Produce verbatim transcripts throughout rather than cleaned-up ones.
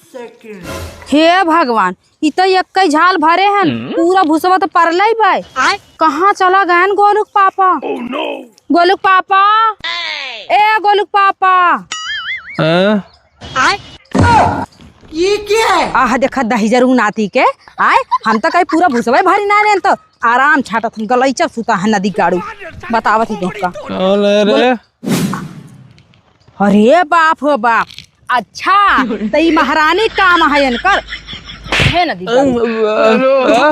हे भगवान, ई त एक्कै झाल भरे हन, हम्म? पूरा भूसवा त परलै बाय। आय? कहाँ चला गयन गोलू क पापा? Oh no! गोलू क पापा, ए गोलू क पापा। हाँ? आय? ये क्या है? आह, देखा दहिजरू नाती के। आय, हम त कहीं पूरा भूसवा भरी ना लेन, त आराम छाटत हन, गलैचा सुता है नदी गाड़ू। बतावत ही तोहका। कौन है रे? अरे बाप हो बाप, अच्छा, त ई महारानी काम है इनकर। हे नदी गाड़ू। हेलो।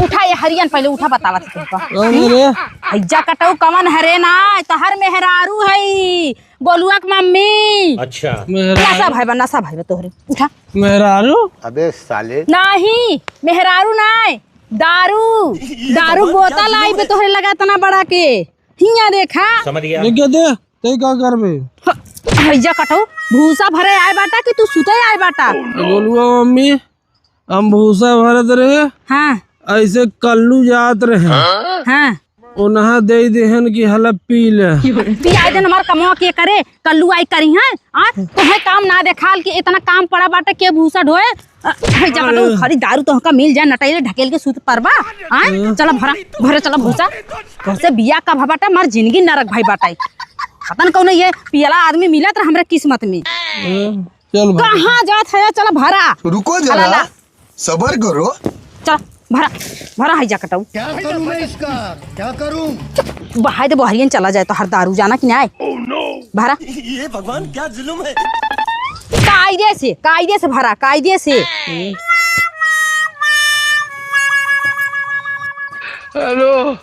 उठा ये हरियन, पहले उठा, बतावत ही तोहका। कौन है रे? हैजा कटऊ कवन हरे ना, तहर मेहरारू है, गोलुआ क मम्मी। अच्छा। मेहरारू? नशा भाई बा, नशा भाई बा तोहरे। उठा। मेहरारू? अबे साले। नाही, मेहरारू नाय, दारू। दारू बोतल आई बे तोहरे लगा इतना बड़ा के। हियाँ देखा। समझ गया। ये क्या दे? ते का करबे? ह-, हैजा कटऊ, भूसा भरे आए बाटा कि तू सुते आए बाटा? गोलुआ मम्मी, हम भूसा भरत रहे। हाँ। ऐसे कल्लू जात रहे। हाँ। उन्हा दे देहन कि हला पी ले। पियाई देन हमार कमवा के करे, कल्लू आई करी हैं। आ, तोहे काम ना देखाल कि इतना काम पड़ा बाटे, के भूसा ढोए? अ, है जा कटऊ, अरे। खाली दारू तोहका मिल जाए, नटैले ढकेल के सूत परबा। आ, हम्म। चला भरा, भरे चला भूसा। तोहसे बिया का भा बाटे, हमार जिंदगी नरक भाई बाटे। पता न कौन ये पियला आदमी मिलत रहा हमरे किस्मत में। हम्म। चल भाई। कहाँ जात है? चल भरा। रुको जरा, अला, ला। सबर करो। चल भरा, भरा है जा कटऊ। क्या करूं मैं इसका? क्या करूं? बहाय दे बहरियन चला जाए तो हर दारू जाना कि नाय। भरा। ये भगवान क्या जुल्म है। कायदे से, कायदे से भरा, कायदे से। हेलो।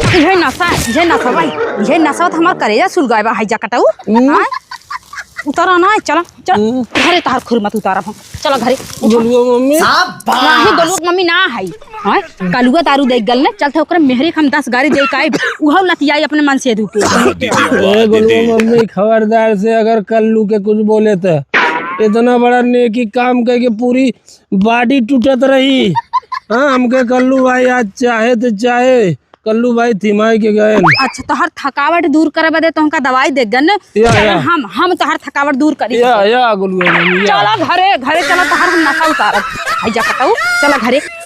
इहे नशा, इहे नशा भाई, इहे नशा तो हमार करेजा सुलगाए बा, हैजा कटऊ। हम्म। हाँ? उतारा ना, चला, चल। हम्म। घरे तहार खुरमत उतारा हम। चला घरे, उठा। गोलुआ मम्मी। नाही, गोलुआ मम्मी ना है। हाँ? कलुआ दारू दे गल ने, चलते ओकरे मेहरी के हम दस गारी दे के आइब, उहौ लतियाई अपने मन से धुके। ए गोलुआ मम्मी, खबरदार से अगर कल्लू के कुछ बोले त इतना बड़ा नेकी काम करके पूरी बॉडी टूटत रही। हाँ, हमके कल्लू भाई आज चाहे त चाहे, कल्लू भाई थिमाई के गए। अच्छा, तोहर थकावट दूर करे बदे तोहका दवाई दे गन। या, चल, या। हम, हम तोहर थकावट दूर करी। या, या, गोलुआ मम्मी, या। चला घरे, घरे चला, तोहर हम नशा उतारब। हैजा कटऊ, चला घरे।